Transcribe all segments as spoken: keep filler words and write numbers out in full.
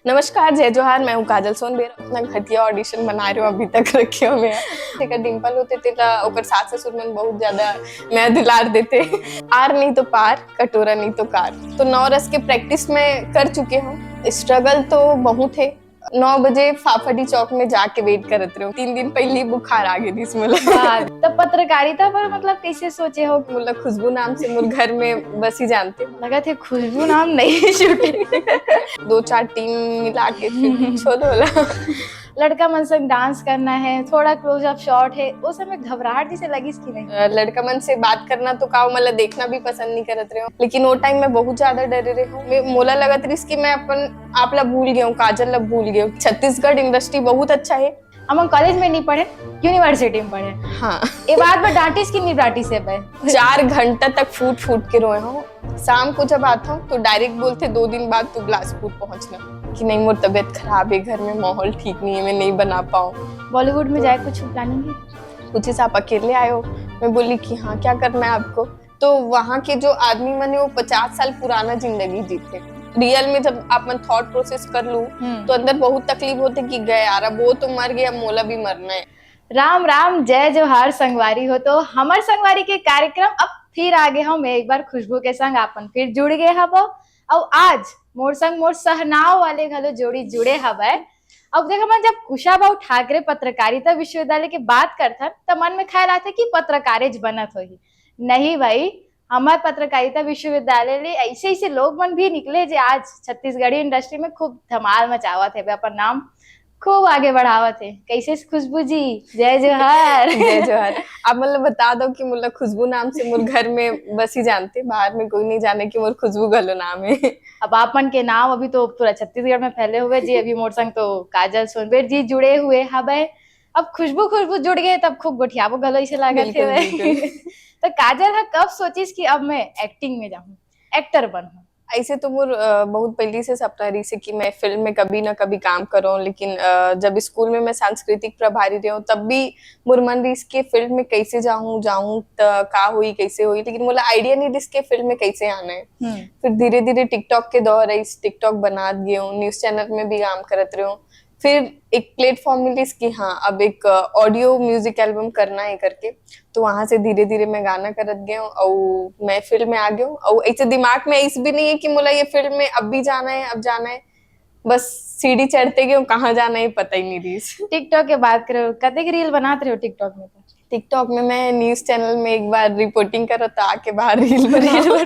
नमस्कार, जय जोहार, मैं हूँ काजल सोनबेर। अपना घटिया ऑडिशन बना रहे हो, अभी तक रखे हो मैं। जेकर डिम्पल होते तेला ओकर सास ससुर मन बहुत ज्यादा मया दुलार देते। आर नहीं तो पार, कटोरा नहीं तो कार। तो नौ रस के प्रैक्टिस मैं कर चुके हूँ। स्ट्रगल तो बहुत है। नौ बजे फाफड़ी चौक में जाके वेट करत रहे हूँ। तीन दिन पहले ही बुखार आ गई थी इसमें। हाँ, तब पत्रकारिता पर मतलब कैसे सोचे हो? मतलब खुशबू नाम से मोर घर में बस ही जानते। लगा थे खुशबू नाम नहीं छूटे। दो चार टीम मिला के फिर छोलो ला। लड़का मन संग डांस करना है, थोड़ा क्लोजअप शॉट है, वो समय घबराहट जैसे लगिस कि नहीं? अ, लड़का मन से बात करना तो का, मतलब देखना भी पसंद नहीं करत रहे हो, लेकिन वो टाइम में बहुत ज्यादा डरे रहे हूँ। मैं, मोला लगत रहिस कि मैं अपन आप ला भूल गए हूँ, काजल ला भूल गए हूँ। छत्तीसगढ़ इंडस्ट्री बहुत अच्छा है। हम कॉलेज में नहीं पढ़े, यूनिवर्सिटी में पढ़े। हाँ। ये बात में डांटिस कि नहीं डांटिस है भाई? चार घंटा तक फूट फूट के रोए हूँ। शाम को जब आता हूँ तो डायरेक्ट बोलते, "दो दिन बाद तू बिलासपुर पहुंचना।" कि नहीं, मोर तबीयत खराब है, घर में माहौल ठीक नहीं है, मैं नहीं बना पाऊँ। बॉलीवुड में तो जाए कुछ प्लानिंग है? पूछिस, "आप अकेले आए हो?" मैं बोली कि हाँ, क्या करना है आपको? तो वहाँ के जो आदमी मन है, वो पचास साल पुराना जिंदगी जीते। रियल में जब आप मन थॉट प्रोसेस कर लू, हम्म। तो अंदर बहुत तकलीफ होते कि गए यार, अब वो तो मर गया, मोला भी मरना है। राम राम, जय जोहार संगवारी हो। तो हमर संगवारी के कार्यक्रम अब फिर आगे हो। मैं एक बार खुशबू के संग आपन फिर जुड़ गए हबो। अउ आज मोर संग मोर सहनाव वाले घलो जोड़ी जुड़े हवय। अब देख, हमन जब कुशाभाऊ ठाकरे पत्रकारिता विश्वविद्यालय के बात करथन, त मन में ख्याल आथे कि पत्रकारेच बनत होही। नहीं भाई, हमर पत्रकारिता विश्वविद्यालय ले ऐसे ऐसे लोग मन भी निकले जे आज छत्तीसगढ़ी इंडस्ट्री में खूब धमाल मचावत हे, अपन नाम खूब आगे बढ़ावत हे। कैसे खुशबू जी, जय जोहार। जय जोहार। आप मतलब बता दो कि मोला खुशबू नाम से मोर घर में बस ही जानते, बाहर में कोई नहीं जाने कि मोर खुशबू घलो नाम है। अब आप मन के नाम अभी तो पूरा छत्तीसगढ़ में फैले हुए जी, अभी मोर संग तो काजल सोनबेर जी जुड़े हुए हवे। अब खुशबू खुशबू जुड़ गए तब खूब गोठियाबो घलो इसे लागत बिल्कुल, है। बिल्कुल। तो काजल हा कब सोचिस कि अब मैं एक्टिंग में जाऊं, एक्टर बनूं? ऐसे तो मोर, अ, बहुत पहले से सपना रहिस हे कि मैं फिल्म में कभी ना कभी काम करूं, लेकिन, अ, जब स्कूल में मैं सांस्कृतिक प्रभारी रही हूँ, तब भी मोर मन रहिस कि फिल्म में कैसे जाऊं, जाऊं त का होई, कैसे होई, लेकिन मोला आइडिया नहीं रहिस कि फिल्म में कैसे आना है। हम्म। फिर धीरे-धीरे TikTok के दौर है, इस TikTok बनात गए हूँ, न्यूज़ चैनल में भी काम करत रहे हूँ। फिर एक प्लेटफॉर्म मिलिस कि हाँ, अब एक, अ, ऑडियो म्यूजिक एल्बम करना है करके, तो वहाँ से धीरे-धीरे मैं गाना करत गए हूँ और मैं फिल्म में आ गए हूँ। और ऐसे दिमाग में ऐसे भी नहीं है कि मोला ये फिल्म में अब भी जाना है, अब जाना है, बस सीढ़ी चढ़ते गए हूँ, कहाँ जाना है पता ही नहीं रहिस। TikTok के बात करो, कतेक रील बनात रहे हो TikTok में? TikTok में मैं न्यूज़ चैनल में एक बार रिपोर्टिंग करत, तो आके बाहर रील बनाओ।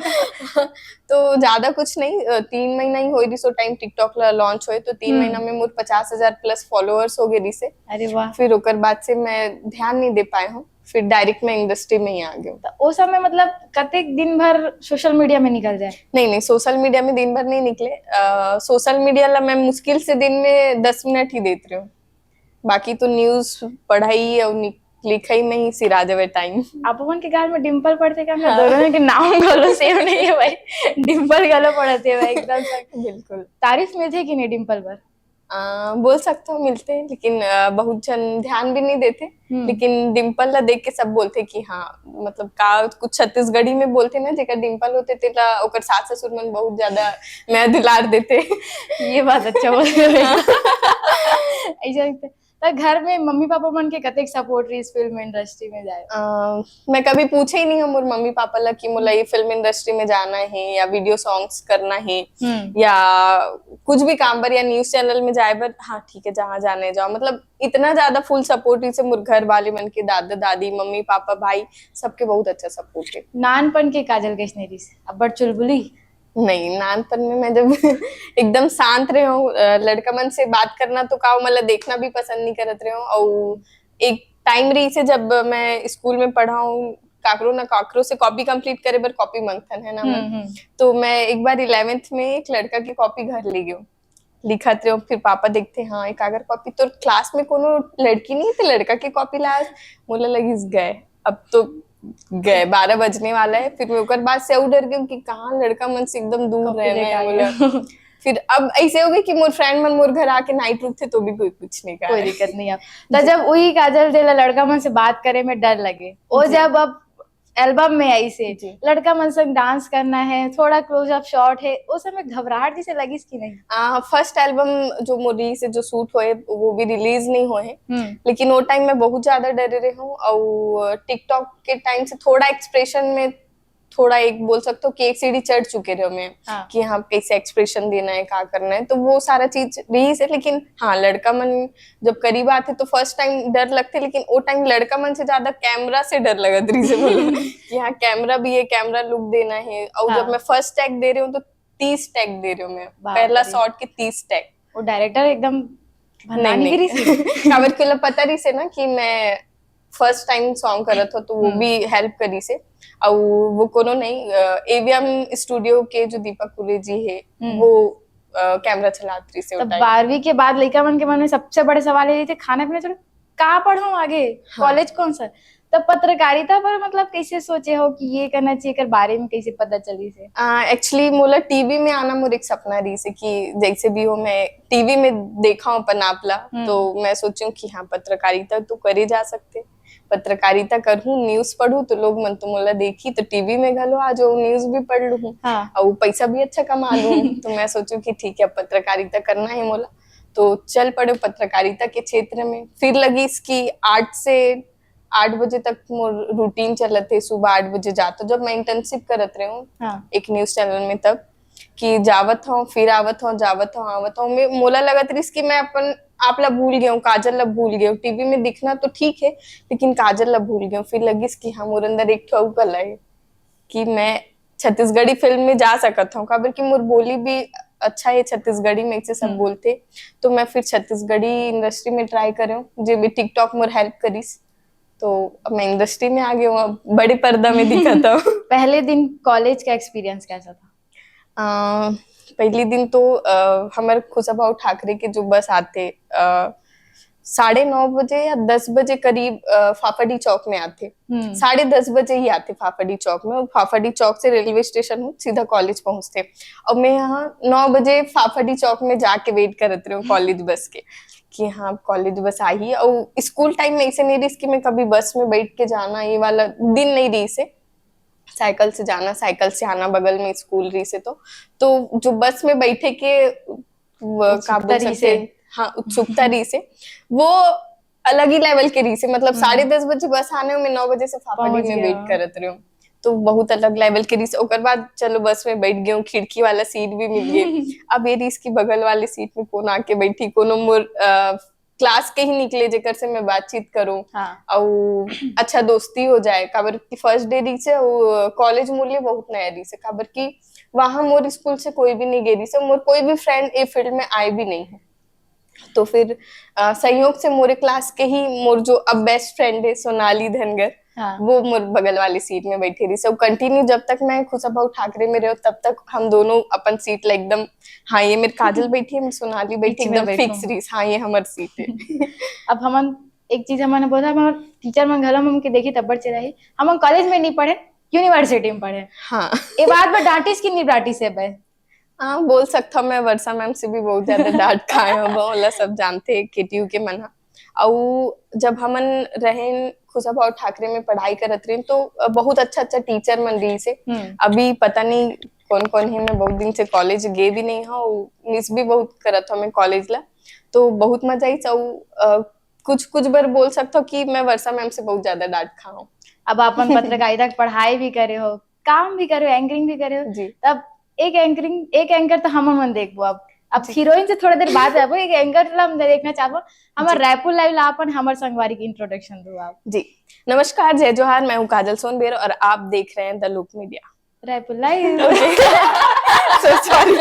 तो ज्यादा कुछ नहीं, अ, तीन महीना ही होए रहिस ओ टाइम TikTok ला लॉन्च होए, तो तीन हम्म। महीना में मोर पचास हजार प्लस फॉलोअर्स हो गए रहिस हे। अरे वाह। फिर ओकर बाद से मैं ध्यान नहीं दे पाए हूँ, फिर डायरेक्ट मैं इंडस्ट्री में ही आ गई हूँ। तो ओ समय मतलब कतेक दिन भर सोशल मीडिया में निकल जाए? नहीं, नहीं, सोशल मीडिया में दिन भर नहीं निकले। अ, सोशल मीडिया ला मैं मुश्किल से दिन में दस मिनट ही देत रही हूँ, बाकी तो न्यूज़, पढ़ाई और नि-, लिखाई में ही सिरा जावे टाइम। आप मन के गाल में डिम्पल पड़थे का? हाँ। दोनों के नाम घलो सेम नहीं है भाई, डिम्पल घलो पड़थे भाई एकदम से। बिल्कुल। तारीफ मिलथे कि नहीं डिम्पल पर? अ, बोल सकते हो मिलथे, लेकिन, अ, बहुत जन ध्यान भी नहीं देथे। हम्म। लेकिन डिम्पल ला देख के सब बोलथे कि हाँ, मतलब का कुछ छत्तीसगढ़ी में बोलथे ना, जेकर डिम्पल होथे तेला ओकर सास ससुर मन बहुत ज्यादा मया दुलार देथे। ये बात अच्छा बोल रहे हो। हाँ। ऐसा लगता है। त घर में मम्मी पापा मन के कतेक सपोर्ट रहिस फिल्म इंडस्ट्री में जाए? अ, मैं कभी पूछे ही नहीं हूँ मोर मम्मी पापा ला कि मोला ये फिल्म इंडस्ट्री में जाना है या वीडियो सॉन्ग्स करना है हम्म। या कुछ भी काम बर या न्यूज़ चैनल में जाए बर, "हाँ, ठीक है, जहाँ जाना है जाओ।" मतलब इतना ज्यादा फुल सपोर्ट रहिस हे मोर घर वाले मन के, दादा दादी, मम्मी पापा, भाई, सबके बहुत अच्छा सपोर्ट है। नानपन के काजल कैसने रहिस? अब्बड़ चुलबुली? नहीं, नानपन में मैं जब एकदम शांत रहे हूँ, अ, लड़का मन से बात करना तो का, मतलब देखना भी पसंद नहीं करत रहे हूँ। और एक टाइम रहिस हे जब मैं स्कूल में पढ़ा हूँ, काकरो ना काकरो से कॉपी कंप्लीट करे बर कॉपी मांगथन, है ना, हम्म, मन? हम्म। तो मैं एक बार इलेवेंथ में एक लड़का की कॉपी घर ले गई हूँ, लिखत रहे हूँ, फिर पापा देखते, "हाँ, एक अगर कॉपी तोर क्लास में कोनो लड़की नहीं है, तो लड़का की कॉपी ला।" मोला लगिस गए, अब तो गए, बारह बजने वाला है। फिर मैं ओकर बाद से अउ डर गई हूँ कि कहाँ लड़का मन से एकदम दूर कॉपी रहना है, देखा बोला। गया। फिर अब ऐसे हो गए कि मोर फ्रेंड मन मोर घर आके नाइट रुकथे तो भी कोई कुछ नहीं कहा। कोई दिक्कत नहीं है। तो जी। जब वही काजल जेला लड़का मन से बात करे में डर लगे, वो जी। जब अब एल्बम में ऐसे जी। लड़का मन संग डांस करना है, थोड़ा क्लोज अप शॉट है, वो समय घबराहट जैसे लगिस कि नहीं? फर्स्ट एल्बम जो मोर रिलीज से जो शूट होए, वो भी रिलीज नहीं होए, हम्म। लेकिन वो टाइम में बहुत ज्यादा डरे रहे हूँ। और टिकटॉक के टाइम से थोड़ा एक्सप्रेशन में थोड़ा, एक बोल सकते हो कि एक सीढ़ी चढ़ चुके रहे मैं हाँ। कि हाँ, कैसे एक्सप्रेशन देना है, क्या करना है, तो वो सारा चीज रही से। लेकिन हाँ, लड़का मन जब करीब आते तो फर्स्ट टाइम डर लगते, लेकिन वो टाइम लड़का मन से ज्यादा कैमरा से डर लगत रही से बोलो कि हाँ, कैमरा भी है, कैमरा लुक देना है। और हाँ। जब मैं फर्स्ट टेक दे रही हूँ तो तीस टेक दे रही हूँ मैं, बाप पहला रे। शॉट के तीस टेक। वो डायरेक्टर एकदम नहीं, भंडानी नहीं। गिरी सी। काबर के ला पता रही से ना कि मैं फर्स्ट टाइम सॉन्ग करत हो, तो वो हम्म। भी हेल्प करी से। और वो कोनो नहीं, एवीएम स्टूडियो के जो दीपक कुरे जी है, हम्म। वो कैमरा चलात रही से तब टाइम। बारहवीं के बाद लड़का मन के मन में सबसे बड़े सवाल ये रही थे, खाना पीना छोड़, का पढ़ो आगे, हाँ। कॉलेज कौन सा? तब पत्रकारिता पर मतलब कैसे सोचे हो कि ये करना चाहिए, कर बारे में कैसे पता चली से? एक्चुअली मोला टीवी में आना मोर एक सपना रही से कि जैसे भी हो, मैं टीवी में देखा हूँ अपन आप ला, हम्म। तो मैं सोची हूँ कि हाँ, पत्रकारिता तो करे जा सकते, पत्रकारिता करहूँ, न्यूज पढ़ूँ तो लोग मन तो मोला देखी, तो टीवी में घलो आ जाऊँ, न्यूज भी पढ़ लूँ हाँ। और पैसा भी अच्छा कमा लूँ। तो मैं सोचूँ कि ठीक है, पत्रकारिता करना है मोला। तो चल पड़े पत्रकारिता के क्षेत्र में। फिर लगी इसकी आठ से आठ बजे तक मोर रूटीन चलत है, सुबह आठ बजे जात हो, जब मैं इंटर्नशिप करत रहे हूँ हाँ। एक न्यूज चैनल में, तब कि जावत हूँ, फिर आवत हूँ, जावत हूँ, आवत हूँ। मैं, मोला लगत रहिस कि मैं अपन आप ला भूल गया हूँ, काजल ला भूल गया हूँ। टीवी में दिखना तो ठीक है, लेकिन काजल ला भूल गया हूँ। फिर लगिस कि हाँ, मोर अंदर एक ठो अउ कला है कि मैं छत्तीसगढ़ी फिल्म में जा सकत हूँ, काबर कि मोर बोली भी अच्छा है छत्तीसगढ़ी में, ऐसे सब हम्म। बोलते। तो मैं फिर छत्तीसगढ़ी इंडस्ट्री में ट्राई करे हूँ, जे भी टिकटॉक मोर हेल्प करिस, तो अब मैं इंडस्ट्री में आ गई हूँ, अब बड़े पर्दा में दिखत हूँ। पहले दिन कॉलेज का एक्सपीरियंस कैसा था? अ, पहली दिन तो अ, हमर खुशबू ठाकरे के जो बस आते, अ, साढ़े नौ बजे या दस बजे करीब अ, फाफाडी चौक में आते। हम्म। साढ़े दस बजे ही आते फाफाडी चौक में, और फाफाडी चौक से रेलवे स्टेशन हो, सीधा कॉलेज पहुंचते। और मैं यहाँ नौ बजे फाफाडी चौक में जाके वेट करत रही हूँ कॉलेज बस के कि हाँ, कॉलेज बस आई। और स्कूल टाइम में ऐसे नहीं रही कि मैं कभी बस में बैठ के जाना, ये वाला दिन नहीं रही से। साइकिल से जाना, साइकिल से आना, बगल में स्कूल रही से, तो तो जो बस में बैठे के वो, का उत्सुकता बोल रही सकते हैं, हाँ, उत्सुकता रही से, वो अलग ही लेवल के रही से। मतलब हम्म। साढ़े दस बजे बस आने में, नौ बजे से फाफाडी पहुंच में गया। वेट करत रही हूँ, तो बहुत अलग लेवल के रही से। ओकर बाद चलो बस में बैठ गई हूँ, खिड़की वाला सीट भी मिल गई। अब ये रही कि बगल वाले सीट में कौन आके बैठी, कोनो मोर क्लास के ही निकले जेकर से मैं बातचीत करूँ हाँ। और अच्छा दोस्ती हो जाए, काबर कि फर्स्ट डे रही से, कॉलेज मोर लिए बहुत नया रही से, काबर कि वहाँ मोर स्कूल से कोई भी नहीं गई रही से, मोर कोई भी फ्रेंड ये फील्ड में आए भी नहीं है। तो फिर अ, संयोग से मोरे क्लास के ही मोर जो अब बेस्ट फ्रेंड है सोनाली धनगर, हाँ। वो मोर बगल वाली सीट में बैठी रही। सब कंटिन्यू जब तक मैं खुशबू ठाकरे में रहो, तब तक हम दोनों अपन सीट ला एकदम, हाँ, ये मेरे काजल बैठी है, मैं सोनाली बैठी, बीच में एकदम बैठो। फिक्स रही, हाँ, ये हमार सीट है। अब हमन एक चीज हमन बोला, हमार टीचर मन घला हमन के देखी तब्बड़ चिल्लाही, हमन कॉलेज में नहीं पढ़े, यूनिवर्सिटी में पढ़े। हाँ। ये बात में डांटिस कि नहीं डांटिस है बे? हाँ, बोल सकता हूँ, मैं वर्षा मैम से भी बहुत ज्यादा डांट खाए हूँ, वो वाला सब जानते हैं केटीयू के मन हा। और जब हमन रहे खुशबू ठाकरे में पढ़ाई करत रहे, तो बहुत अच्छा अच्छा टीचर मन रही से। हम्म। अभी पता नहीं कौन कौन है, मैं बहुत दिन से कॉलेज गए भी नहीं हूँ, मिस भी बहुत करत हूँ मैं कॉलेज ला। तो बहुत मजा आई। और कुछ कुछ बार बोल सकता हूँ कि मैं वर्षा मैम से बहुत ज्यादा डांट खाऊँ। अब अपन पत्रकारिता के पढ़ाई भी करे हो, काम भी करे हो, एंकरिंग भी करे हो, जी। तब एक एंकरिंग, एक एंकर तो हमन मन देखबो। अब अब जी। हीरोइन से थोड़ा देर बाद आबो, एक एंकर ला हम देखना चाहबो। हमार जी। रायपुर लाइव ला अपन हमर संगवारी के इंट्रोडक्शन दो आप। जी, नमस्कार, जय जोहार, मैं हूँ काजल सोनबेर और आप देख रहे हैं the look media. Raipur live. So sorry।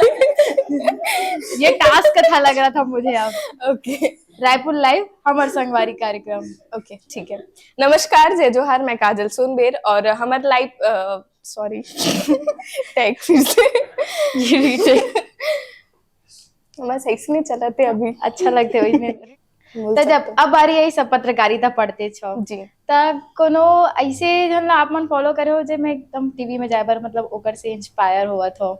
ये टास्क था लग रहा था मुझे। अब ओके। रायपुर लाइव हमर संगवारी कार्यक्रम। ओके, ठीक है। नमस्कार, जय जोहार, मैं काजल सोनबेर और हमार लाइव, सॉरी, टेक फिर से। ये retake। बस ऐसे नहीं चलाते अभी। अच्छा लगते हो इसमें। बोल तो जब सकते अब बारी आई सब पत्रकारिता पढ़ते छो, हो। जी। त कोनो ऐसे जन ला आप मन फॉलो करे हो जे मैं एकदम टीवी में जाए बर, मतलब, ओकर से इंस्पायर होवत हो?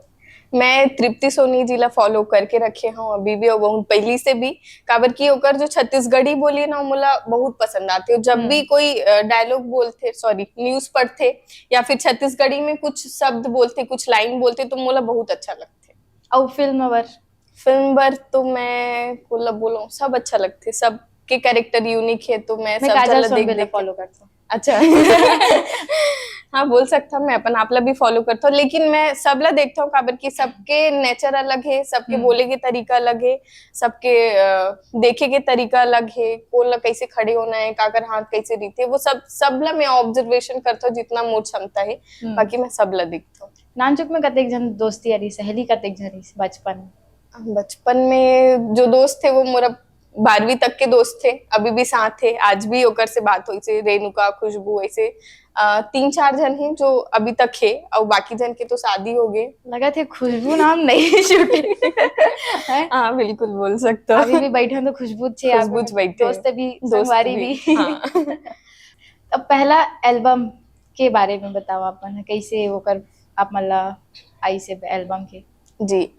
मैं तृप्ति सोनी जी ला फॉलो करके रखे हूँ अभी भी, और बहुत पहली से भी, काबर कि ओकर जो छत्तीसगढ़ी बोली ना, मोला बहुत पसंद आथे। जब भी कोई डायलॉग बोलथे, सॉरी, न्यूज पढ़थे, या फिर छत्तीसगढ़ी में कुछ शब्द बोलथे, कुछ लाइन बोलथे, तो मोला बहुत अच्छा लगथे। अउ फिल्म बर? फिल्म बर तो मैं कोला बोलूं, सब अच्छा लगथे, सबके कैरेक्टर यूनिक है, तो मैं मैं सब काजल चला देख सोनबेल ला देख के फॉलो करता हूँ। अच्छा। हाँ, बोल सकता हूँ, मैं अपन आप ला भी फॉलो करता हूँ, लेकिन मैं सबला देखता हूँ, काबर कि सबके नेचर अलग है, सबके हम्म। बोले के तरीका अलग है, सबके अ, देखे के तरीका अलग है, कोन ला कैसे खड़े होना है, काकर हाथ कैसे रहिथे, वो सब सबला मैं ऑब्जर्वेशन करता हूँ जितना मोर क्षमता है। हम्म। बाकी मैं सबला देखता हूँ। नानचुक में कतेक झन दोस्ती रहिस, सहेली कतक झन रहिस बचपन में? बचपन में जो दोस्त थे वो मोरा बारहवीं तक के दोस्त थे, अभी भी साथ है, आज भी ओकर से बात होइसे, रेणुका, खुशबू, ऐसे अ, तीन चार झन हैं जो अभी तक है, और बाकी झन के तो शादी हो गए। लगत है खुशबू नाम नहीं छूटे। हैं? हाँ, बिल्कुल बोल सकते हो। अभी भी बैठन तो खुशबू छे, खुशबू आपके बैठे। दोस्त भी, दोस्त संगवारी भी, भी। हाँ। अब पहला एल्बम के बारे में बताओ, अपन कैसे ओकर आप मन ला आइस एल्बम के? जी, अ,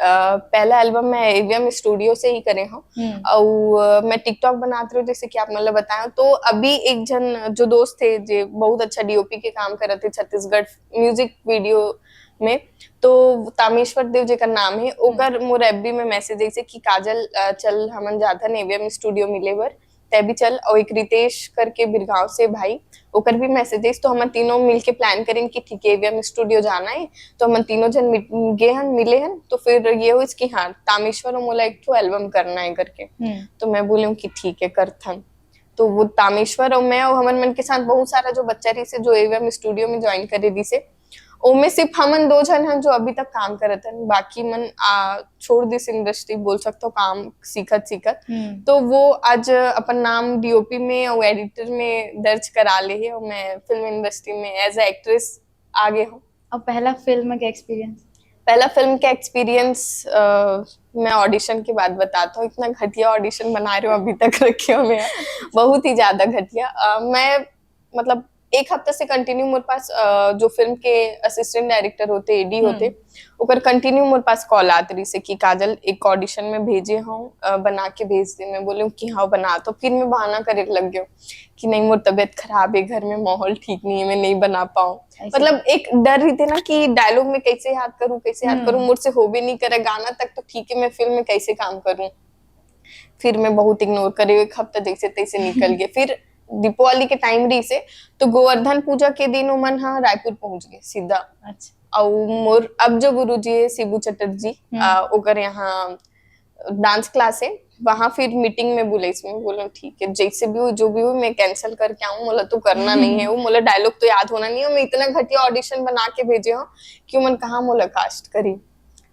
पहला एल्बम मैं एवीएम स्टूडियो से ही करे हूँ। हम्म। और अ, मैं टिकटॉक बनात रही हूँ, जैसे कि आप मतलब बताया, तो अभी एक झन जो दोस्त थे, जे बहुत अच्छा डीओपी के काम करत थे छत्तीसगढ़ म्यूजिक वीडियो में, तो तामेश्वर देव जेकर नाम है, ओकर मोर एफबी में मैसेज ऐसे कि काजल, अ, चल हमन जाथन एवीएम स्टूडियो मिले बर, तै भी चल। और एक रितेश करके बिरगांव से भाई, ओकर भी मैसेज है, तो हमन तीनों मिलके प्लान करेन कि ठीक है, एवीएम स्टूडियो जाना है। तो हमन तीनों झन मिट-, गे हन, मिले हन, तो फिर ये हुई कि हाँ, तामेश्वर और मोला एक ठो एल्बम करना है करके। हम्म। तो मैं बोले हूँ कि ठीक है, करथन। तो वो तामेश्वर और मैं और हमन मन के साथ बहुत सारा जो बच्चा रहिसे, जो एवीएम स्टूडियो में ज्वाइन करे रहिसे, ओमे सिर्फ हमन दो झन हन जो अभी तक काम करत हन, बाकी मन आ, छोड़ दिस इंडस्ट्री, बोल सकते हो, काम सीखत सीखत। हम्म। तो वो आज अपन नाम डीओपी में और एडिटर में दर्ज करा ले है, और मैं फिल्म इंडस्ट्री में एज अ एक्ट्रेस आ गए हूँ। और पहला फिल्म का एक्सपीरियंस? पहला फिल्म का एक्सपीरियंस मैं ऑडिशन के बाद बताता हूँ। इतना घटिया ऑडिशन बना रहे हो अभी तक रखे हो मैं, बहुत ही ज्यादा घटिया। अ, मैं मतलब एक हफ्ता से कंटिन्यू मोर पास, अ, जो फिल्म के असिस्टेंट डायरेक्टर होते, एडी हम्म। होते, ओकर कंटिन्यू मोर पास कॉल आत रहिसे कि काजल, एक ऑडिशन में भेजे हूँ, अ, बना के भेज दे। मैं बोले हूँ कि हाँ, बना। तो फिर मैं बहाना करे लग गई हूँ कि नहीं, मोर तबीयत खराब है, घर में माहौल ठीक नहीं है, मैं नहीं बना पाऊँ। ऐसे मतलब एक डर रहिथे ना कि डायलॉग में कैसे याद करूँ, कैसे याद हम्म। करूँ, मोर से होबे नहीं करे, गाना तक तो ठीक है, मैं फिल्म में कैसे काम करूँ। फिर मैं बहुत इग्नोर करे, एक हफ्ता जैसे तैसे निकल गए। फिर दीपावली के टाइम रहिसे, तो गोवर्धन पूजा के दिन ओमन हा रायपुर पहुंच गए सीधा। अच्छा। और मोर अब जो गुरुजी है शिबू चटर्जी, हम्म। आ, ओकर यहाँ डांस क्लास है, वहां फिर मीटिंग में बुलाइस, मैं बोला ठीक है, जैसे भी हो, जो भी हो, मैं कैंसिल करके आऊँ, मोला तो करना नहीं है वो, मोला डायलॉग तो याद होना नहीं है, मैं इतना घटिया ऑडिशन बना के भेजे हूँ कि ओमन कहाँ मोला कास्ट करी।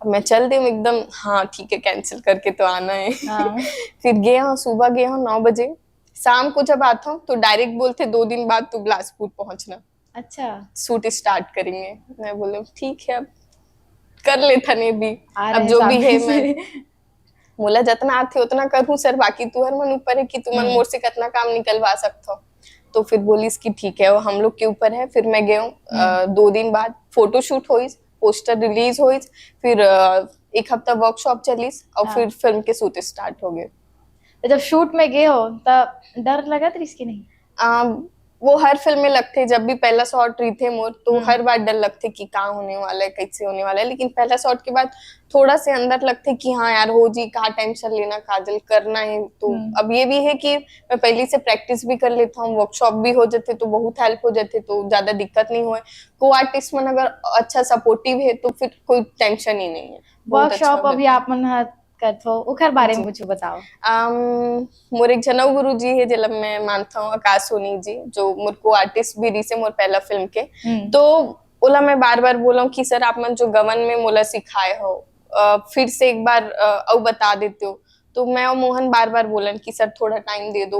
अब मैं चल दे एकदम, हाँ ठीक है, कैंसिल करके तो आना है। हाँ। फिर गए हूँ, सुबह गए हूँ नौ बजे, शाम को जब आता हूँ तो डायरेक्ट बोलते दो दिन बाद तू बिलासपुर पहुंचना, अच्छा। शूट स्टार्ट करेंगे। मैं बोले ठीक है, अब कर लेथन ये भी, आ अब रहे जो भी सामने है से। मैं, मोला जितना आथे उतना करूँ सर, बाकी तुहर मन ऊपर है कि तुमन हम्म। मोर से कितना काम निकलवा सकत हो। तो फिर बोलिस कि ठीक है, वो हम लोग के ऊपर है। फिर मैं गए हूँ, अ, दो दिन बाद फोटोशूट होइस, पोस्टर रिलीज होइस, फिर अ, एक हफ्ता वर्कशॉप चलिस और हाँ। फिर फिल्म के शूट स्टार्ट हो गए। तो जब शूट में गए हो तब डर लगत रहिस कि नहीं? अम, वो हर फिल्म में लगथे, जब भी पहला शॉट रहिथे मोर, तो हम्म। हर बार डर लगथे कि का होने वाला है, कैसे होने वाला है। लेकिन पहला शॉट के बाद थोड़ा से अंदर लगथे कि हाँ यार, हो जी, का टेंशन लेना, काजल, करना है। तो हम्म। अब ये भी है कि मैं पहले से प्रैक्टिस भी कर लेता हूँ, वर्कशॉप भी हो जाते तो बहुत हेल्प हो जाते, तो ज्यादा दिक्कत नहीं होए। को आर्टिस्ट मन अगर अच्छा सपोर्टिव है तो फिर कोई टेंशन ही नहीं है, बहुत अच्छा वर्कशॉप अभी होता है। आप मन ह करथो, ओखर बारे में जी। कुछ बताओ। अम, मोर एक जनऊ गुरु जी है, जेला मैं मानता हूँ, आकाश सोनी जी, जो मोर को आर्टिस्ट भी रहिसे मोर पहला फिल्म के। हम्म। तो ओला मैं बार बार बोला हूँ कि सर, आप मन जो गवन में मोला सिखाए हो, अ, फिर से एक बार अ, अउ बता देते हो। तो मैं और मोहन बार बार बोलन कि सर, थोड़ा टाइम दे दो,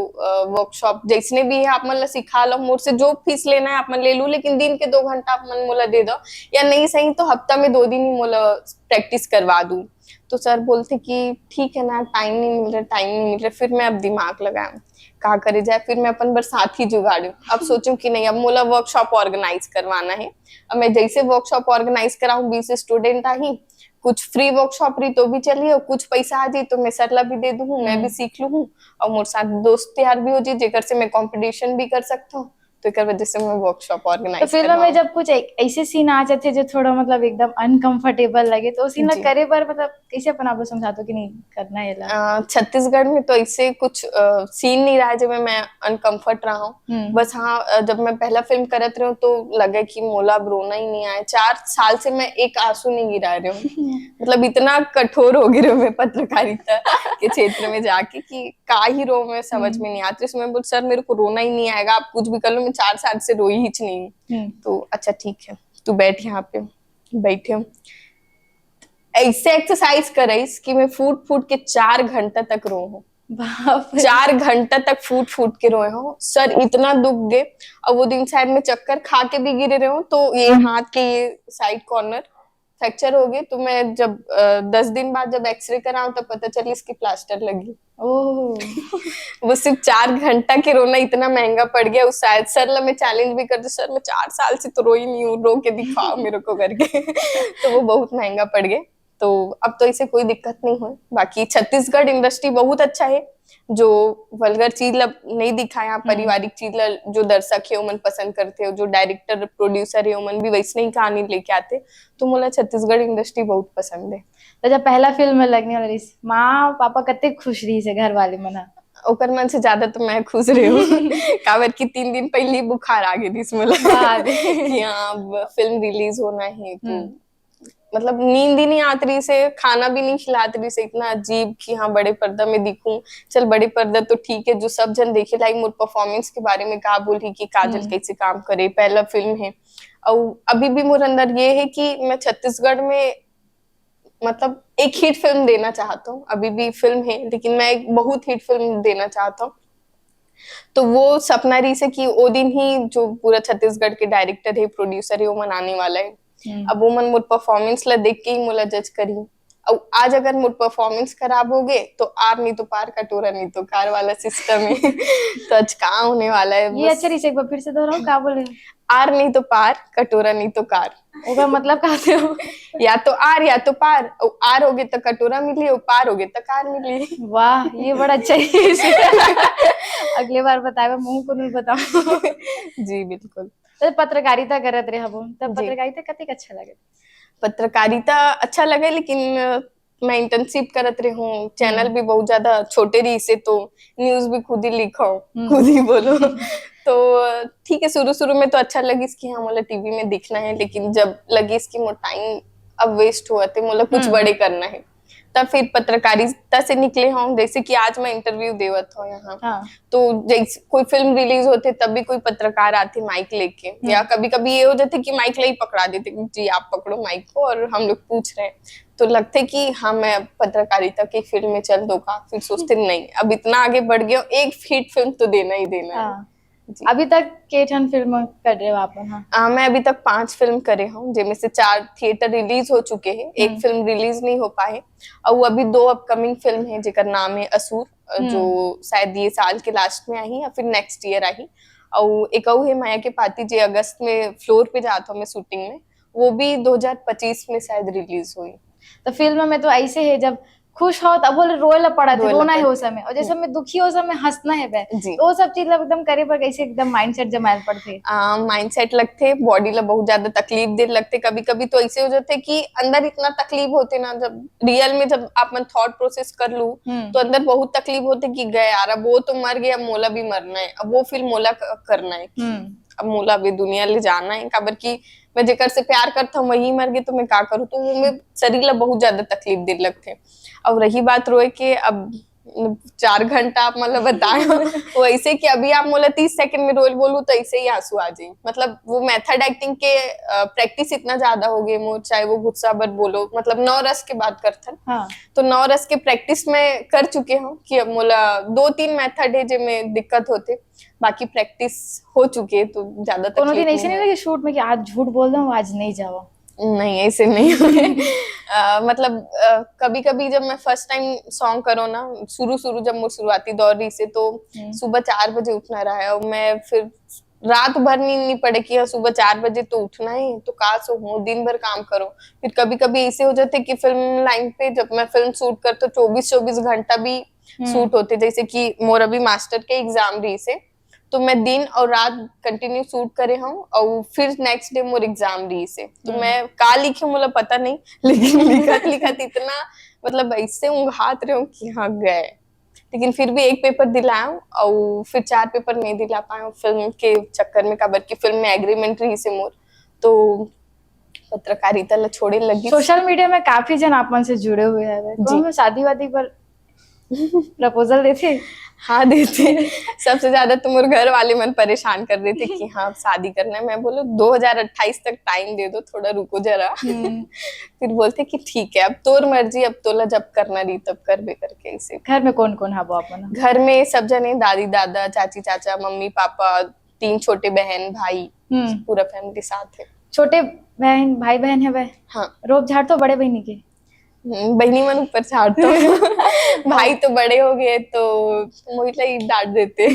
वर्कशॉप जैसने भी है आप मन ला सिखा लो, मोर से जो फीस लेना है आप मन ले लू, लेकिन दिन के दो घंटा आप मन मोला दे दो, या नहीं सही तो हफ्ता में दो दिन ही मोला प्रैक्टिस करवा दू। तो सर बोलते कि ठीक है ना, टाइम नहीं मिल रहा, टाइम नहीं मिल रहा। फिर मैं अब दिमाग लगाया, का करे जाए। फिर मैं अपन बर साथी जुगाड़ू। अब सोचूं कि नहीं, अब मोला वर्कशॉप ऑर्गेनाइज करवाना है। अब मैं जैसे वर्कशॉप ऑर्गेनाइज कराऊं, बीस स्टूडेंट आही, कुछ फ्री वर्कशॉप रही तो भी चलिए, और कुछ पैसा आ जाए तो मैं सर ला भी दे दूँ, मैं भी सीख लूँ, और मोर साथ दोस्त यार भी हो जाए, जेकर से मैं कॉम्पिटिशन भी कर सकता हूँ। तो एकर वजह से मैं वर्कशॉप तो ऑर्गेनाइज फिल्म में जब कुछ एक ऐसे सीन आ जाते जो थोड़ा मतलब एकदम अनकंफर्टेबल लगे, तो सीन ला करे बर मतलब कैसे अपन आप लोग समझाते हो कि नहीं करना है ला? छत्तीसगढ़ में तो ऐसे कुछ सीन नहीं रहा जब मैं अनकंफर्ट रहा हूँ। बस हाँ, जब मैं पहला फिल्म करत रही हूँ तो लगे कि मोला अब रोना ही नहीं आए। चार साल से मैं एक आंसू नहीं गिरा रही हूँ। मतलब इतना कठोर हो गई रही हूँ मैं पत्रकारिता के क्षेत्र में जाके कि का ही रो मैं समझ में नहीं आती। मैं बोल, सर मेरे को रोना ही नहीं आएगा, आप कुछ भी कर लो, मैं चार साल से रोई ही नहीं। तो अच्छा ठीक है, तू बैठ यहाँ पे। बैठे हूँ, ऐसे एक्सरसाइज कराइस कि मैं फूट फूट के चार घंटा तक रो हूँ। चार घंटा तक फूट फूट के रोए हूँ सर, इतना दुख गए। और वो दिन शायद मैं चक्कर खा के भी गिरे रहे हूँ, तो ये हाथ के ये साइड कॉर्नर फ्रैक्चर हो गए। तो मैं जब दस दिन बाद जब एक्सरे कराऊँ तब पता चली इसकी प्लास्टर लगी। ओह वो सिर्फ चार घंटा के रोना इतना महंगा पड़ गया। उस शायद सर ला मैं चैलेंज भी करती, सर मैं चार साल से तो रोई नहीं हूँ, रो के दिखाओ मेरे को करके। तो वो बहुत महंगा पड़ गया। तो अब तो इसे कोई दिक्कत नहीं हुई। बाकी छत्तीसगढ़ इंडस्ट्री बहुत अच्छा है, जो वल्गर चीज ला नहीं दिखाया, पारिवारिक चीज ला जो दर्शक है ओमन पसंद करते हो, जो डायरेक्टर प्रोड्यूसर है ओमन भी वैसने ही कहानी लेके आते। तो मोला छत्तीसगढ़ इंडस्ट्री बहुत पसंद है। तो जब पहला फिल्म में लगने वाला रहिस, माँ पापा कते खुश रहिस हे घर वाले मन ह? ओकर मन से ज्यादा तो मैं खुश रहे हूँ। काबर कि तीन दिन पहले ही बुखार आ गई थी मोला कि हाँ अब फिल्म रिलीज होना है। तो मतलब नींद ही नहीं आत रही से, खाना भी नहीं खिलात रही से, इतना अजीब कि हाँ बड़े पर्दा में दिखूं। चल बड़े पर्दा तो ठीक है, जो सब जन देखे लाइक मोर परफॉर्मेंस के बारे में का बोली कि काजल कैसे काम करे, पहला फिल्म है। और अभी भी मोर अंदर ये है कि मैं छत्तीसगढ़ में मतलब एक हिट फिल्म देना चाहता हूँ। अभी भी फिल्म है लेकिन मैं एक बहुत हिट फिल्म देना चाहता हूँ। तो वो सपना रही से कि वो दिन ही जो पूरा छत्तीसगढ़ के डायरेक्टर है, प्रोड्यूसर है, वो मनाने वाला है। अब वो मन मोर परफॉर्मेंस ला देख के ही मोला जज करी। और आज अगर मोर परफॉर्मेंस खराब हो गए तो आर नहीं तो पार, कटोरा नहीं तो कार वाला सिस्टम है। तो आज का होने वाला है ये अच्छा रही से, एक बार फिर से दोहराओ, का बोले? आर नहीं तो पार, कटोरा नहीं तो कार। ओकर मतलब का से हो? या तो आर या तो पार। और आर होगे तो कटोरा मिली, और पार होगे तो कार मिली। वाह, ये बड़ा अच्छा है। अगले बार बताए, मुंह को नहीं बताऊं। जी बिल्कुल। तो पत्रकारिता करत रहे हबो, तब पत्रकारिता कतेक अच्छा लगे? पत्रकारिता अच्छा लगे, लेकिन मैं इंटर्नशिप करत रहे हूँ, चैनल भी बहुत ज्यादा छोटे रही से तो न्यूज भी खुद ही लिखो, खुद ही बोलो। तो ठीक है, शुरू शुरू में तो अच्छा लगिस कि हाँ मोला टीवी में दिखना है, लेकिन जब लगिस कि मोर टाइम अब वेस्ट हुआ थे, मोला कुछ बड़े करना है, तब फिर पत्रकारिता से निकले हूँ। जैसे कि आज मैं इंटरव्यू देवत हूँ यहाँ, हाँ। तो जैसे कोई फिल्म रिलीज होते तब भी कोई पत्रकार आते माइक लेके, या कभी कभी ये हो जाते कि माइक ले ही पकड़ा देते कि जी आप पकड़ो माइक को और हम लोग पूछ रहे हैं। तो लगते कि हाँ मैं पत्रकारिता की फील्ड में चल दो का, फिर सोचते नहीं अब इतना आगे बढ़ गया, एक हिट फिल्म तो देना ही देना है। हाँ। अभी तक के ठन फिल्म कर रहे हो आप? हाँ। आ, मैं अभी तक पांच फिल्म करे हूँ, जिनमें से चार थिएटर रिलीज हो चुके हैं, एक फिल्म रिलीज नहीं हो पाए, और वो अभी दो अपकमिंग फिल्म है जेकर नाम है असुर, जो शायद ये साल के लास्ट में आई या फिर नेक्स्ट ईयर आई, और एक और है माया के पाती जे अगस्त में फ्लोर पे जात हो मैं शूटिंग में, वो भी दो हज़ार पच्चीस में शायद रिलीज हुई। तो फिल्म में तो ऐसे है जब खुश हो तब बोले रोए ला पड़ा थे, रोना है उस समय, और जैसे मैं दुखी हो उस समय हंसना है बे। तो वो सब चीज ला एकदम करे पर कैसे एकदम माइंडसेट जमाए पड़ते? माइंडसेट लगते, बॉडी ला बहुत ज्यादा तकलीफ दे लगते, कभी कभी तो ऐसे हो जाते कि अंदर इतना तकलीफ होते ना, जब रियल में जब आप मन थॉट प्रोसेस कर लू तो अंदर बहुत तकलीफ होते कि गए यार, अब वो तो मर गया, अब मोला भी मरना है, अब वो फील मोला करना है, अब मोला भी दुनिया ले जाना है, काबर कि मैं जेकर से प्यार करता हूँ वही मर गए तो मैं का करूँ? तो वो मैं शरीर ला बहुत ज्यादा तकलीफ दे लगते। और रही बात रोए के, अब चार घंटा आप मतलब बताए हो वैसे कि अभी आप मोला तीस सेकंड में रोल बोलू तो ऐसे ही आंसू आ जाए। मतलब वो मेथड एक्टिंग के प्रैक्टिस इतना ज्यादा हो गई मोर, चाहे वो गुस्सा बट बोलो, मतलब नौ रस के बात करथन। हाँ। तो नौ रस के प्रैक्टिस में कर चुके हूँ कि अब मोला दो तीन मेथड है जिनमें दिक्कत होते, बाकी प्रैक्टिस हो चुके तो ज्यादा कोनो दिन ऐसे नहीं लगे शूट में कि आज झूठ बोल दो, आज नहीं जाओ? नहीं, ऐसे नहीं हुए। मतलब कभी कभी जब मैं फर्स्ट टाइम सॉन्ग करो ना, शुरू शुरू जब मोर शुरुआती दौर रही से तो सुबह चार बजे उठना रहा है और मैं फिर रात भर नींद नहीं पड़े कि हाँ, सुबह चार बजे तो उठना है, तो का सो हो, दिन भर काम करो। फिर कभी कभी ऐसे हो जाते कि फिल्म लाइन पे जब मैं फिल्म शूट करता हूँ, चौबीस चौबीस घंटा भी हम्म। शूट होते। जैसे कि मोर अभी मास्टर के एग्जाम रहिसे, तो मैं दिन और रात कंटिन्यू शूट करे हूँ और फिर नेक्स्ट डे मोर एग्जाम रहिसे, तो हम्म। मैं का लिखे मोला पता नहीं, लेकिन लिखत लिखत इतना, मतलब, ऐसे उंघात रहे हूँ कि हाँ, गए। लेकिन फिर भी एक पेपर दिलाया हूँ और फिर चार पेपर नहीं दिला पाए हूँ। फिल्म के चक्कर में, काबर की फिल्म में एग्रीमेंट रहिसे मोर, तो पत्रकारिता ला छोड़े लगी। सोशल मीडिया में काफी जन आप मन से जुड़े हुए हैं, जी। कौन शादी वादी पर प्रपोजल देथे? हाँ, देते। सबसे ज्यादा तो मोर घर वाले मन परेशान कर देते कि हाँ, अब शादी करना है। मैं बोलूँ, दो हज़ार अट्ठाईस तक टाइम दे दो, थोड़ा रुको जरा। हम्म। फिर बोलते कि ठीक है, अब तोर मर्जी, अब तोला जब करना रही तब करबे, करके ऐसे। घर में कौन कौन हबो आप मन? घर में सब जने, दादी दादा, चाची चाचा, मम्मी पापा, तीन छोटे बहन भाई, हम्म। पूरा फैमिली साथ है। छोटे बहन, भाई बहन है वह? हाँ। रोब झाड़ तो बड़े बहनी के? हम्म, बहनी मन ऊपर झाड़ तो भाई तो बड़े हो गए, तो मोहित ला ही डांट देते।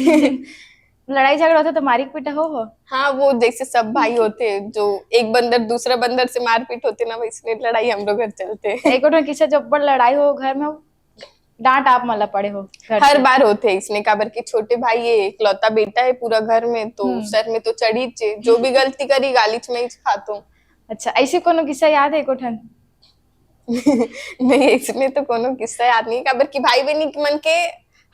लड़ाई झगड़ा होता तो मारिक पीटा हो हो? हाँ, वो जैसे सब भाई होते, जो एक बंदर दूसरा बंदर से मारपीट होते ना, वैसने लड़ाई हमरो घर चलते। एक ठन किस्सा, जब बड़ लड़ाई हो घर में, डांट आप मन ला पड़े हो घर हर से? बार होते इसने, काबर के छोटे भाई ये इकलौता बेटा है पूरा घर में, तो हम्म। सर में तो चढ़ी चे, जो भी गलती करी गालिच में ही खातो। अच्छा, ऐसे कोनो किस्सा याद है एको ठन? नहीं, इसमें तो कोनो किस्सा याद नहीं, काबर कि भाई बहनी मन के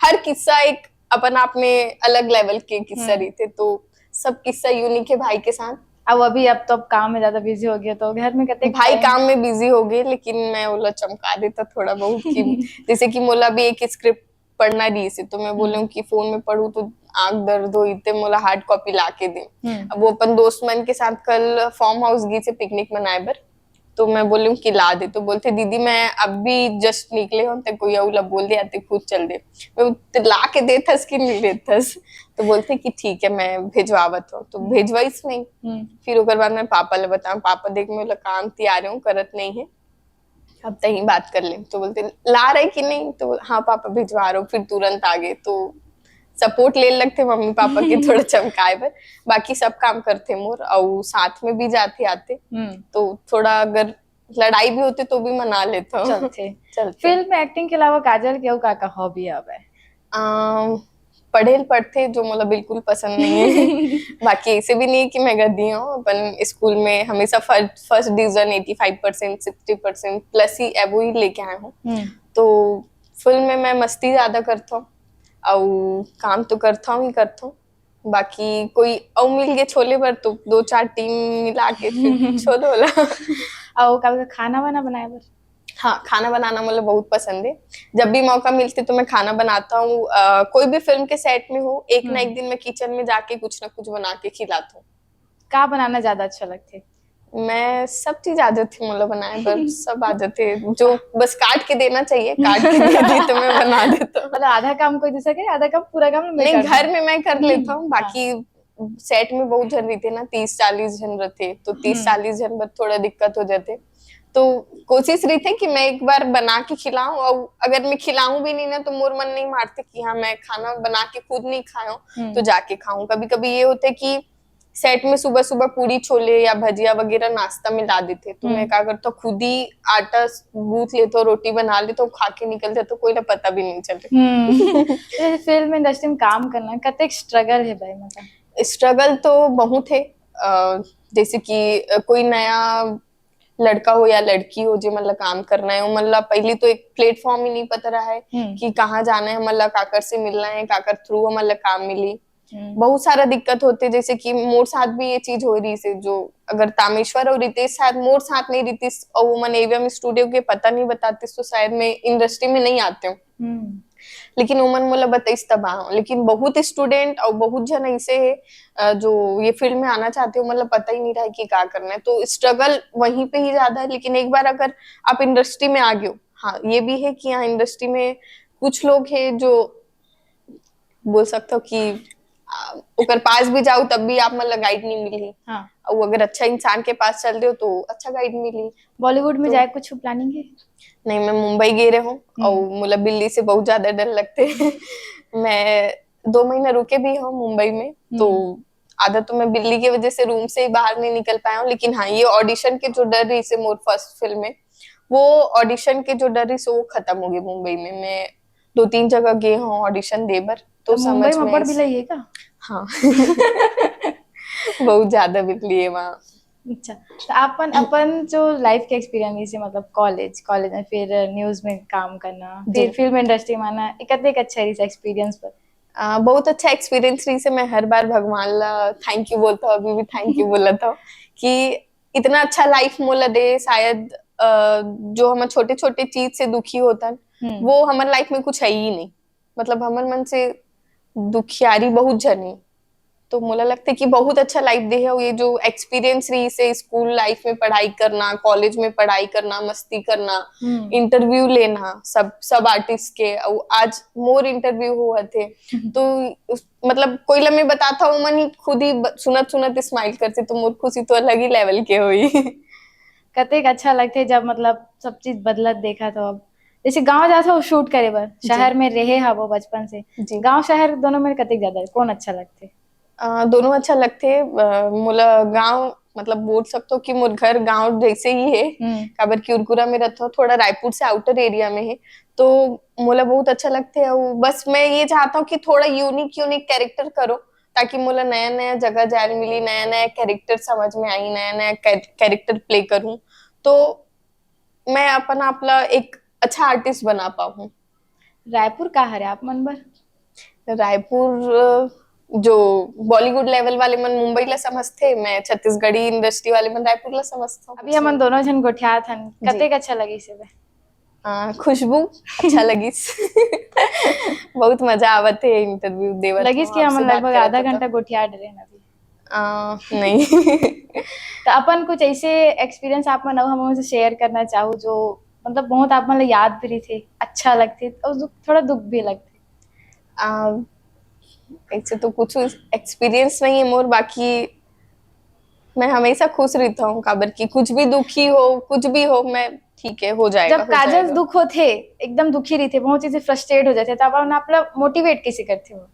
हर किस्सा एक अपन आप में अलग लेवल के किस्सा हम्म। रहिथे, तो सब किस्सा यूनिक है भाई के साथ। अब अभी, अब तो अब काम में ज्यादा बिजी हो गया, तो घर में कते भाई time? काम में बिजी हो गए, लेकिन मैं ओला चमका देता थोड़ा बहुत कि जैसे कि मोला भी एक स्क्रिप्ट पढ़ना रहिसे, तो मैं बोलूँ कि फोन में पढ़ूँ तो आंख दर्द होई, ते मोला हार्ड कॉपी ला के दे। हम्म। अब वो अपन दोस्त मन के साथ कल फार्म हाउस गई से पिकनिक मनाए बर, तो मैं बोलूँ कि ला दे, तो बोलते, "दीदी, मैं अभी जस्ट निकले हूँ, ते कोई अउ ला बोल दे, या ते खुद चल दे।" मैं बोलते, "ला के देथस कि नहीं देथस?" तो बोलते कि ठीक है, मैं भेजवावत हूँ, तो भेजवाइस नहीं। हम्म। फिर ओकर बाद मैं पापा ला बताऊँ, "पापा, देख, मैं ओला काम तियारे हूँ, करत नहीं है, अब तहीं बात कर ले।" तो बोलते, "ला रहे कि नहीं?" तो बोल, "हाँ पापा, भिजवा रहे हो।" फिर तुरंत आ गए, तो सपोर्ट ले लगते मम्मी पापा के थोड़ा चमकाए बर, बाकी सब काम करते मोर, और साथ में भी जाते आते, हम्म। तो थोड़ा अगर लड़ाई भी होते तो भी मना लेता हूँ। चलते। चलते। फिल्म में एक्टिंग के अलावा काजल के अउ का का हॉबी हवे? अम, पढ़े ल पढ़ते, जो मोला बिल्कुल पसंद नहीं है। बाकी ऐसे भी नहीं है कि मैं गधी हूँ, अपन स्कूल में हमेशा first first division, eighty five percent, sixty percent plus ही, एबो ही लेके आए हूँ। हम्म। तो फिल्म में मैं मस्ती ज्यादा करता हूँ, और काम तो करता हूँ ही करता हूँ, बाकी कोई और मिल गए छोले बर, तो दो चार टीम मिला के फिर छोलो ला। और का खाना वाना बनाए बर? हाँ, खाना बनाना मतलब बहुत पसंद है। जब भी मौका मिलते तो मैं खाना बनाता हूँ। अ, कोई भी फिल्म के सेट में हो, एक ना हम्म। एक दिन मैं किचन में जाके कुछ ना कुछ बना के खिलाता हूँ। का बनाना ज्यादा अच्छा लगथे? मैं सब चीज आ जाती मोला बनाए बर, सब आ जाते, जो बस काट के देना चाहिए, काट के दे दी तो मैं बना देता हूँ। मतलब आधा काम कोई दूसरा करे, आधा काम, पूरा काम मैं नहीं, करना। घर में मैं कर लेता हूँ, हाँ। बाकी सेट में बहुत झन रहिथे ना, तीस चालीस झन रहिथे, तो तीस हम्म। चालीस झन बर थोड़ा दिक्कत हो जाथे। तो कोशिश रहिथे कि मैं एक बार बना के खिलाऊं, और अगर मैं खिलाऊं भी नहीं ना, तो मोर मन नहीं मारते कि हाँ, मैं खाना बना के खुद नहीं खाया हूं, हम्म। तो जाके खाऊं। कभी कभी ये होते कि सेट में सुबह सुबह पूरी छोले या भजिया वगैरह नाश्ता में ला देते, तो हम्म। मैं क्या करता हूँ, खुद ही आटा गूंथ लेता हूँ, रोटी बना लेता हूँ, खा के निकल जाता हूँ, कोई ना पता भी नहीं चले। हम्म। जैसे फिल्म इंडस्ट्री में काम करना कतेक स्ट्रगल है भाई, मतलब? स्ट्रगल तो बहुत है। अ, जैसे कि, अ, कोई नया लड़का हो या लड़की हो, जे मतलब काम करना है, वो मतलब पहले तो एक प्लेटफॉर्म ही नहीं पता रहा है हम्म। कि कहाँ जाना है, मतलब काकर से मिलना है, काकर थ्रू मतलब काम मिली। हम्म। बहुत सारा दिक्कत होते, जैसे कि मोर साथ भी ये चीज हो रही से, जो अगर तामेश्वर और रितेश साथ, मोर साथ नहीं रितेश और वो मन एवीएम स्टूडियो के पता नहीं बताते, तो शायद मैं इंडस्ट्री में नहीं आते हूँ। हम्म। लेकिन ओमन मोला बताइस तब आऊं। लेकिन बहुत स्टूडेंट और बहुत झन ऐसे है, अ, जो ये फील्ड में आना चाहते हो, मतलब पता ही नहीं रहा है कि क्या करना है, तो स्ट्रगल वहीं पे ही ज्यादा है। लेकिन एक बार अगर आप इंडस्ट्री में आ गए हो, हाँ, ये भी है कि यहाँ इंडस्ट्री में कुछ लोग हैं जो बोल सकते हो कि, अ, ओकर पास भी जाओ तब भी आप मतलब गाइड नहीं मिली। हाँ। और अगर अच्छा इंसान के पास चल रहे हो तो अच्छा गाइड मिली। बॉलीवुड में तो जाए कुछ प्लानिंग है? नहीं, मैं मुंबई गए रहे हूँ हम्म। और मतलब बिल्ली से बहुत ज्यादा डर लगते हैं। मैं दो महीना रुके भी हूँ मुंबई में, तो हम्म। आधा तो मैं बिल्ली की वजह से रूम से ही बाहर नहीं निकल पाया हूँ, लेकिन हाँ, ये ऑडिशन के जो डर रहिसे मोर फर्स्ट फिल्म में, वो ऑडिशन के जो डर रहिसे वो खत्म हो गए मुंबई में। मैं दो तीन जगह गए हूँ ऑडिशन दे बर, तो तो मुंबई समझ में में बड़ ऐसे बिलाई है का? हाँ। बहुत ज्यादा बिल्ली है वहाँ। अच्छा, तो अपन अपन जो लाइफ के एक्सपीरियंस, जैसे मतलब कॉलेज कॉलेज में, फिर न्यूज में काम करना, जी। फिर फिल्म इंडस्ट्री में आना, एक कतेक अच्छा रहिसे एक्सपीरियंस पर? आ, बहुत अच्छा एक्सपीरियंस रहिसे। मैं हर बार भगवान ला थैंक यू बोलता हूँ, अभी भी थैंक यू बोलता हूँ कि इतना अच्छा लाइफ मोला दे। शायद अ, जो हम छोटे छोटे चीज से दुखी होता है, हम्म। वो हमारे लाइफ में कुछ है ही नहीं। मतलब हमर मन से दुखियारी बहुत झनी। तो मोला लगता है कि बहुत अच्छा लाइफ दे है ये जो एक्सपीरियंस रहिसे स्कूल लाइफ में पढ़ाई करना, कॉलेज में पढ़ाई करना, मस्ती करना, हम्म। इंटरव्यू लेना सब सब आर्टिस्ट के, और आज मोर इंटरव्यू हुआ थे। हम्म। तो उस, मतलब कोई ला मैं बताता हूँ, मन ही खुद ही ब-, सुनत सुनत स्माइल करते, तो मोर खुशी तो अलग ही लेवल के हुई। कतेक अच्छा लगते जब मतलब सब चीज बदलत देखा तो अब जैसे गांव जाथो शूट करे बर, जी। शहर में रहे हवो बचपन से, जी। गांव शहर दोनों में कतेक ज्यादा कौन अच्छा लगथे? अ, दोनों अच्छा लगथे। अ, मोला गांव मतलब बोल सकथो कि मोर घर गांव जैसे ही है, हम्म। काबर कि उरकुरा में रहथो, थोड़ा रायपुर से आउटर एरिया में है, तो मोला बहुत अच्छा लगथे। और बस मैं ये चाहता हूँ कि थोड़ा यूनिक यूनिक कैरेक्टर करो, ताकि मोला नया नया जगह जाए मिली, नया नया कैरेक्टर समझ में आई, नया नया कैरेक्टर प्ले करूँ, तो मैं अपन आप ला एक अच्छा आर्टिस्ट बना पाऊँ। रायपुर का हरे आप मन बर? रायपुर, अ, जो बॉलीवुड लेवल वाले मन मुंबई ला समझथे, मैं छत्तीसगढ़ी इंडस्ट्री वाले मन रायपुर ला समझथों। अभी हमन दोनों झन गोठियात हन, जी। कतेक अच्छा लगिस हे बे? अ, खुशबू अच्छा लगिस। बहुत मजा आवत हे इंटरव्यू देवत लगिस हूँ, कि हमन आपसे बात लगभग करत आधा हूँ तो। घंटा गोठिया डरे हन अभी। अ, नहीं। तो अपन कुछ ऐसे एक्सपीरियंस आप मन अउ हमन से शेयर करना चाहू जो मतलब बहुत आप मन ला याद भी रहिथे, अच्छा लगथे और दुख, थोड़ा दुख भी लगथे? अ, ऐसे तो कुछ एक्सपीरियंस नहीं है मोर, बाकी मैं हमेशा खुश रहता हूँ, काबर कि कुछ भी दुखी हो, कुछ भी हो, मैं ठीक है, हो जाएगा, जब हो काजल जाएगा। दुख होथे, एकदम दुखी रहिथे, बहुत चीजें फ्रस्ट्रेट हो जाथे, तब अपन आप ला मोटिवेट कैसे करथे हो?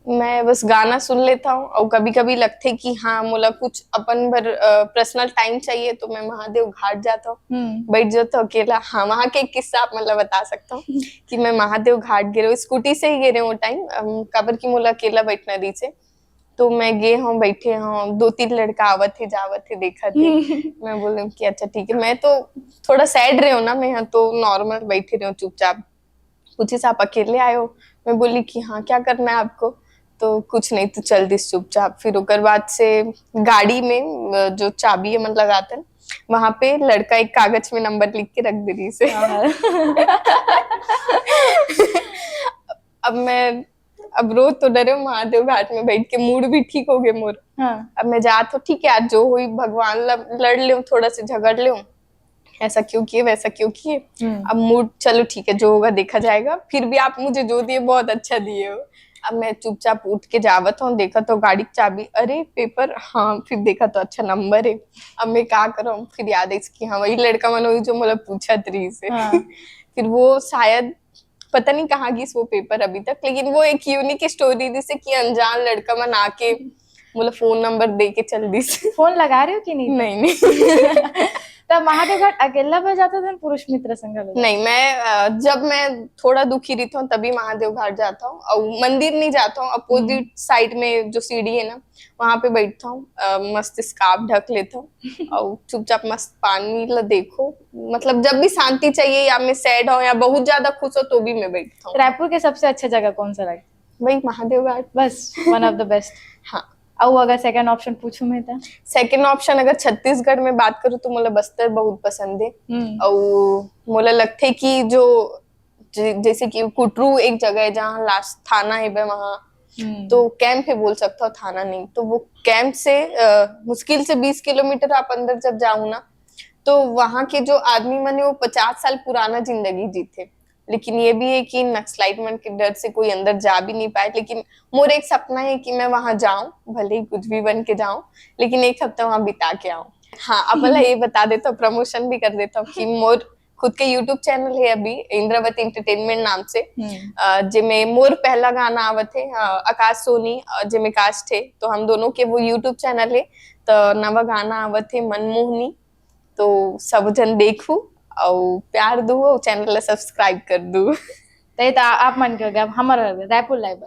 मैं बस गाना सुन लेता हूँ और कभी-कभी लगथे कि हाँ, मोला कुछ अपन बर, अ, पर्सनल टाइम चाहिए, तो मैं महादेव घाट जाता हूँ, हम्म। बैठ जाता हूँ अकेला। हाँ, वहाँ के एक किस्सा आप मन ला बता सकता हूँ कि मैं महादेव घाट गे रहे हूँ, स्कूटी से ही गे रहे हूँ वो टाइम, अम, काबर कि मोला अकेला बैठना रहिसे। तो मैं गे हूँ, बैठे हूँ, दो तीन लड़का आवत हे, जावत हे, देखत हे। मैं बोले कि अच्छा ठीक है, मैं तो थोड़ा सैड रहे हूँ ना, मैं यहाँ तो नॉर्मल बैठे रहे हूँ चुपचाप। पूछिस, "आप अकेले आए हो?" मैं बोली कि "हाँ, क्या करना है आपको?" तो कुछ नहीं, तो चल दिस चुपचाप। फिर ओकर बाद से गाड़ी में, अ, जो चाबी है, मन लगाते हैं, वहाँ पे लड़का एक कागज में नंबर लिख के रख दे रहिसे। हाँ। अब मैं, अब रोज तो डरे हूँ महादेव घाट में बैठ के, मूड भी ठीक हो गए मोर। हाँ। अब मैं जात हूँ, ठीक है, आज जो हुई भगवान ला लड़ लेऊँ, थोड़ा से झगड़ लेऊँ, ऐसा क्यों किए, वैसा क्यों किए। हम्म। अब मूड, चलो ठीक है, जो होगा देखा जाएगा, फिर भी आप मुझे जो दिए बहुत अच्छा दिए हो। अब मैं चुपचाप उठ के जावत हूँ, देखत हूँ गाड़ी की चाबी, अरे पेपर, हाँ, फिर देखा तो अच्छा नंबर है। अब मैं का करूँ, फिर याद है कि हाँ, वही लड़का मन वही जो मोला पूछत रहिसे। हाँ। फिर वो शायद पता नहीं कहाँ गिस वो पेपर अभी तक, लेकिन वो एक यूनिक स्टोरी रहिसे कि अनजान लड़का मन आके मोला फोन नंबर दे के चल दिस। फोन लगा रहे हो कि नहीं? नहीं, नहीं। तब महादेव घाट अकेला बह जाता था, पुरुष मित्र संग ले? नहीं, मैं, अ, जब मैं थोड़ा दुखी रहिथों तभी महादेव घाट जाता हूँ, और मंदिर नहीं जाता हूँ। अपोजिट हम्म। साइड में जो सीढ़ी है ना, वहाँ पे बैठता हूँ, अ, मस्त स्कार्फ ढक लेता हूँ और चुपचाप मस्त पानी ला देखो। मतलब जब भी शांति चाहिए या मैं सैड हूँ या बहुत ज्यादा खुश हो तो भी मैं बैठता हूँ। रायपुर के सबसे अच्छा जगह कौन सा लगे? वही महादेव घाट। बस, one of the best। हाँ। अउ अगर सेकंड ऑप्शन पूछूं मैं तो? सेकंड ऑप्शन अगर छत्तीसगढ़ में बात करूँ तो मोला बस्तर बहुत पसंद है। हम्म। और मोला लगथे कि जो ज-, जैसे कि कुटरू एक जगह है जहाँ लास्ट थाना है बे वहाँ, हम्म। तो कैंप है बोल सकता हूँ, थाना नहीं, तो वो कैंप से, अ, मुश्किल से बीस किलोमीटर आप अंदर जब जाओ ना, तो वहाँ के जो आदमी मन है वो पचास साल पुराना जिंदगी जीथे। लेकिन ये भी है कि नक्सलाइट मन के डर से कोई अंदर जा भी नहीं पाए, लेकिन मोर एक सपना है कि मैं वहाँ जाऊँ, भले ही कुछ भी बन के जाऊँ, लेकिन एक हफ्ता वहाँ बिता के आऊँ। हाँ, अब मैं ये बता देता हूँ, प्रमोशन भी कर देता हूँ कि मोर खुद के YouTube चैनल हे अभी, इंद्रावती एंटरटेनमेंट नाम से, हम्म। अ, जेमे मोर पहला गाना आवत हे, अ, आकाश सोनी, अ, जेमे कास्ट हे, तो हम दोनों के वो YouTube चैनल हे, तो नवा गाना आवत हे मनमोहनी, तो सब झन देखू अउ प्यार दू अउ चैनल ला सब्सक्राइब कर दू। त ये त आप मन के हो गया, अब हमर हो गया रायपुर लाइव।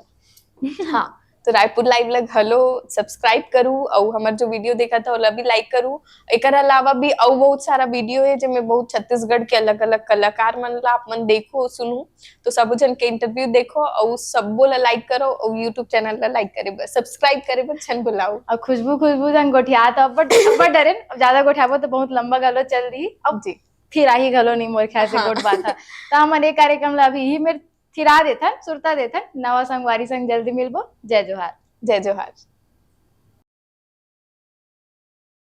हाँ, तो रायपुर लाइव ला घलो सब्सक्राइब करू अउ हमर जो वीडियो देखत हो ओला भी लाइक करू। एकर अलावा भी अउ बहुत सारा वीडियो हे जेमे बहुत छत्तीसगढ़ के अलग-अलग कलाकार मन ला आप मन देखो सुनू, तो सबो झन के इंटरव्यू देखो अउ सब्बो ला लाइक करो अउ YouTube चैनल ला लाइक करे बर, सब्सक्राइब करे बर झन भुलाओ। अउ खुशबू खुशबू जन गोठिया त अब्बड़ अब्बड़ डरेन, अब ज्यादा गोठियाबो त बहुत लंबा घलो चल दिही। अब जी, फिर आही घलो नहीं मोर ख्याल से हाँ। गोठ बात ह। त हमन ये कार्यक्रम ला अभी ही मेर थिरा देथन, सुरता देथन, नवा संगवारी संग जल्दी मिलबो। जय जोहार। जय जोहार।